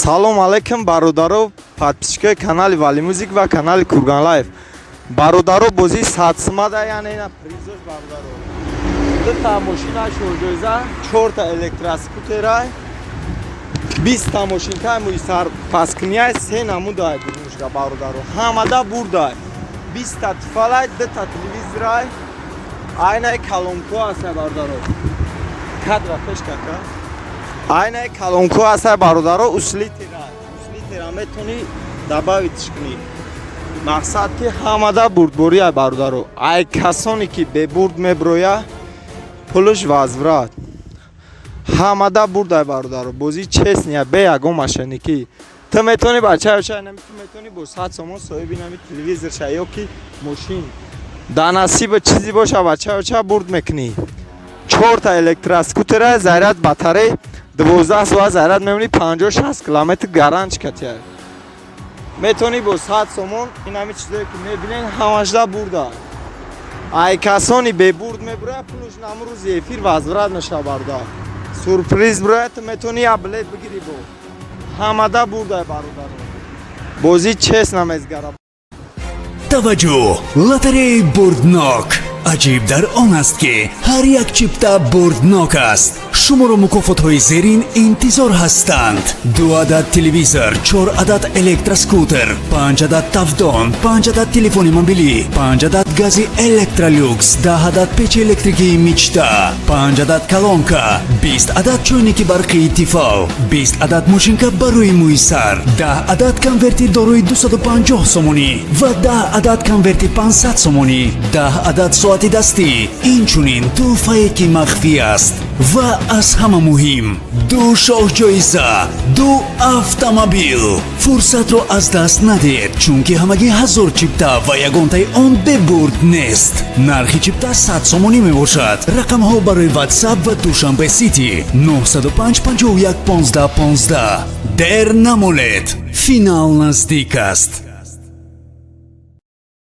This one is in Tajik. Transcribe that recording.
Салом алейкум, бародаро, подписчикои канали Вали Мюзик ва канали Курган Лайф. Бародаро, бозии 100 сумада, яъне ина призош, бародаро. Дута мошина шоҳҷоиза, чорта электроскутерай, 20-та мошинкаи мӯйсар пасткунияй, се намудай дунушка, бародаро. Ҳамада бурдай. 20-та Тефалай, дута телевизорай, айнаи колонко ҳастай, бародаро. Кадра пеш кака. Айнаи колонко ҳастай, бародаро, усилитель а. Усилитель а метавонӣ добавить кунӣ. Мақсад ки ҳамада бурдбория, бародаро. Ай касоне ки бебурд меброя, пулш возврат. Ҳамада бурдай, бародаро. Бозӣ честный я, бе ягон мошенникӣ. Ту метавонӣ, бачаюча, инами ту метавонӣ бо 100 сомон соҳиби нами телевизор ша ё ки мошин. Дар насиба чизе боша, бачаюча, бурд мекунӣ. Чорта электроскутера, заряд батарей 12 соат заряд мемонӣ, 50-60 километр гаранч катия. Метавонӣ бо 100 сомон ин ҳами чизое ки мебинен, ҳамашда бурда. Ай касони бебурд мебуроя, пулш наму рӯзи эфир возврат мешава, бародар. Сюрприз буроя, ту метавонӣ як билет бигирӣ бо. Ҳамада бурдай, бародаро. Бозӣ честно мезгара. Таваҷҷӯҳ! Лотереяи бурднок. Аҷиб дар он аст, ки ҳар як чипта бурднок аст. Шуморо мукофотҳои зерин интизор ҳастанд: ду адад телевизор, чор адад электроскутер, панҷ адад тафдон, панҷ адад телефони мобилӣ, панҷ адад гази Электролюкс, 10 адад печи электрикии Мечта, панҷ адад колонка, 20 адад чойники барқии Тефал, 20 адад мошинка барои мӯи сар, 10 адад конверти дорои 250 сомонӣ ва 10 адад конверти 500 сомонӣ, 10 адад соати дастӣ, инчунин тӯҳфае, ки махфӣ аст, ва аз ҳама муҳим, ду шоҳҷоиза, ду автомобил. Фурсатро аз даст надиҳед, чунки ҳамагӣ 1000 чипта ва ягонтаи он бебурд нест. Нархи чипта 100 сомонӣ мебошад. Рақамҳо барои Ватсап ва Душанбе Сити: 905 51 15 15. Дер намолед, финал наздик аст.